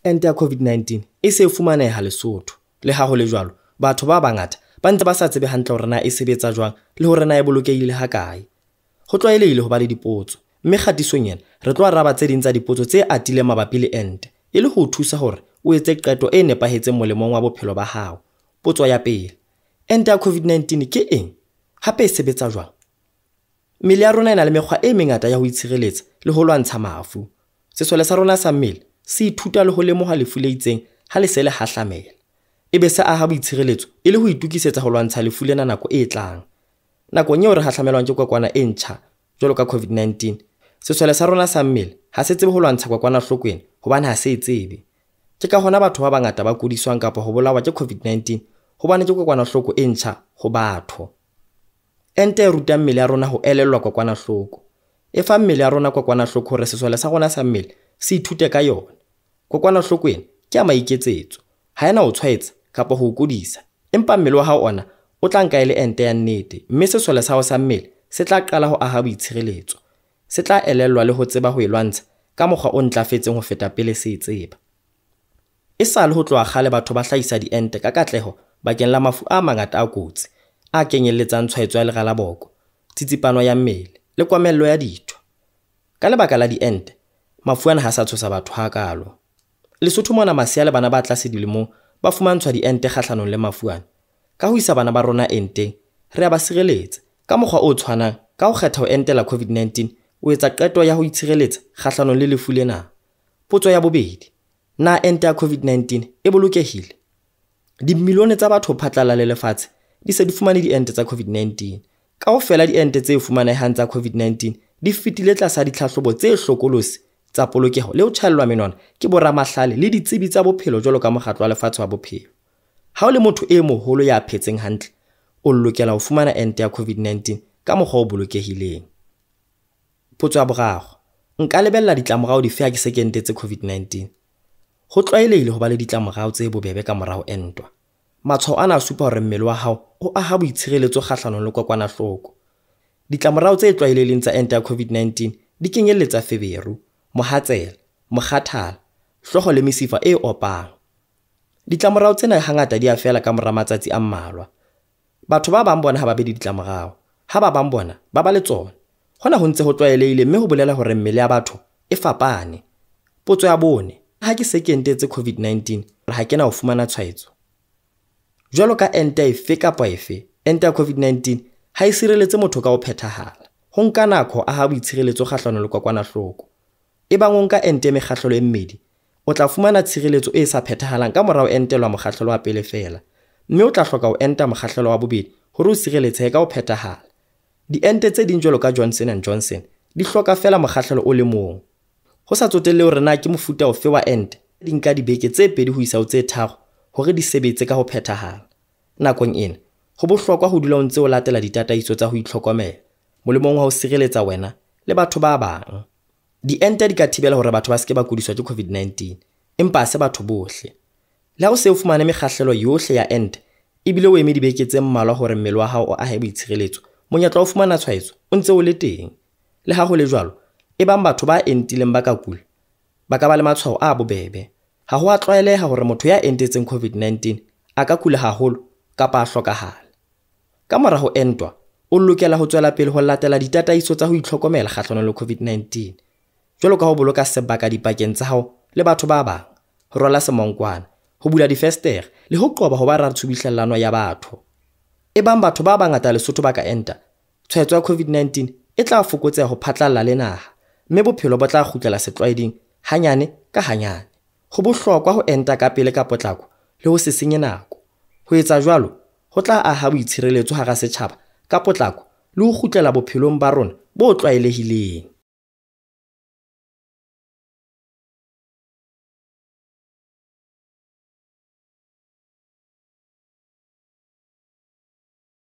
Ente ya COVID-19 e se e fumaneha Lesotho. Le ha ho le jwalo, batho ba bangata ba ntse ba sa tsebe hantle hore na e sebetsa jwang le hore na e bolokehile hakae. Ho tlwaelehile ho ba le dipotso, mme kgatisong ena re tlo araba tse ding tsa dipotso tse atileng mabapi le ente e le ho o thusa hore o etse qeto e nepahetseng molemong wa bophelo ba hao. Potso ya pele, ente ya COVID-19 ke eng? Hape e sebetsa jwang? Mmele ya rona e na le mekgwa e mengata ya ho itshireletsa le ho lwantsha mafu. Sesole sa rona sa mmele se ithuta le ho lemoha lefu le itseng ha le se le hahlamela, ebe se aha boitshireletso e le ho itokisetsa ho lwantsha lefu lena nako e tlang. Nakong eo re hahlamelwang ke kokwana e ntjha jwalo ka COVID-19, sesole sa rona sa mmele ha se tsebe ho lwantsha kokwanahloko ena hobane ha se e tsebe. Ke ka hona batho ba bangata ba kudiswang kapa ho bolawa ke COVID-19 hobane ke kokwanahloko e ntjha ho batho. Ente e ruta mmele ya rona ho elellwa kokwanahloko. E fa mmele ya rona kokwanahloko hore sesole sa rona sa mmele se ithute ka yona. Kokwanahloko ena ke ya maiketsetso, ha ena ho tshwaetsa kapa ho o kudisa, empa mmele wa hao ona o tla nka e le ente ya nnete, mme sesole sa hao sa mmele se tla qala ho aha boitshireletso. Se tla elellwa le ho tseba ho e lwantsha ka mokgwa o ntlafetseng ho feta pele se e tseba. Esale ho tloha kgale batho ba hlahisa diente ka katleho bakeng la mafu a mangata a kotsi, a kenyelletsang tshwaetso ya lera la boko, tsitsipano ya mmele le komello ya ditho. Ka lebaka la diente, mafu ana ha sa tshosa batho hakaalo. Lesotho mona masea le bana ba tlase dilemong ba fumantshwa diente kgahlanong le mafu ana. Ka ho isa bana ba rona enteng, re a ba sireletsa. Ka mokgwa o tshwanang, ka ho kgetha ho entela COVID-19, o etsa qeto ya ho itshireletsa kgahlanong le lefu lena. Potso ya bobedi, na ente ya COVID-19 e bolokehile? Dimilione tsa batho phatlalla le lefatshe di se di fumane diente tsa COVID-19. Kaofela diente tse fumanehang tsa COVID-19 di fetile tlasa ditlhahlobo tse hlokolosi tsa polokeho le ho tjhaellwa menwana ke boramahlale le ditsebi tsa bophelo jwalo ka Mokgatlo wa Lefatshe wa Bophelo. Ha o le motho e moholo ya phetseng hantle, o lokela ho fumana ente ya COVID-19 ka mokgwa o bolokehileng. Potso ya boraro, nka lebella ditlamorao dife ha ke se ke entetse COVID-19? Ho tlwaelehile ho ba le ditlamorao tse bobebe ka mora ho entwa. Matshwao ana a supa hore mmele wa hao o aha boitshireletso kgahlanong le kokwanahloko. Ditlamorao tse tlwaelehileng tsa ente ya COVID-19 di kenyelletsa feberu, mohatsela, mokgathala, hlooho le mesifa e opang. Ditlamorao tsena hangata di a fela ka mora matsatsi a mmalwa. Batho ba bang bona ha ba be le ditlamorao, ha ba bang bona ba ba le tsona. Hona ho ntse ho tlwaelehile mme ho bolela hore mmele ya batho e fapane. Potso ya bone, ha ke se ke entetse COVID-19, ha ke na ho fumana tshwaetso? Jwalo ka ente efe kapa efe, ente ya COVID-19 ha e sireletse motho ka ho phethahala. Ho nka nako ho aha boitshireletso kgahlanong le kokwanahloko. Ebang o nka ente mekgahlelo e mmedi, o tla fumana tshireletso e sa phethahalang ka mora ho entelwa mokgahlelo wa pele feela, mme o tla hloka ho enta mokgahlelo wa bobedi hore o sireletsehe ka ho phethahala. Diente tse ding jwalo ka Johnson and Johnson di hloka feela mokgahlelo o le mong. Ho sa tsotelle hore na ke mofuta ofe wa ente, di nka dibeke tse 2 ho isa ho tse 3 hore di sebetse ka ho phethahala. Nakong ena, ho bohlokwa ho dula o ntse o latela ditataiso tsa ho itlhokomela molemong wa ho sireletsa wena le batho ba bang. Diente di ka thibela hore batho ba se ke ba kudiswa ke COVID-19, empa ha se batho bohle. Le ha o se o fumane mekgahlelo yohle ya ente ebile o eme dibeke tse mmalwa hore mmele wa hao o ahe boitshireletso, monyetla wa ho fumana tshwaetso o ntse o le teng. Le ha ho le jwalo, ebang batho ba entileng ba ka kula, ba ka ba le matshwao a bobebe. Ha ho a tlwaeleha hore motho ya entetseng COVID-19 a ka kula haholo kapa a hlokahala. Ka mora ho entwa, o lokela ho tswela pele ho latela ditataiso tsa ho itlhokomela kgahlanong le COVID-19, jwalo ka ho boloka sebaka dipakeng tsa hao le batho ba bang, ho rwala semonkwana, ho bula difestere le ho qoba ho ba ratshubihlellano ya batho. Ebang batho ba bangata Lesotho ba ka enta, tshwaetso ya COVID-19 e tla fokotseha ho phatlalla le naha, mme bophelo bo tla kgutlela setlwaeding hanyane ka hanyane. Ho bohlokwa ho enta ka pele ka potlako le ho se senye nako. Ho etsa jwalo ho tla aha boitshireletso hara setjhaba ka potlako le ho kgutlela bophelong ba rona bo tlwaelehileng.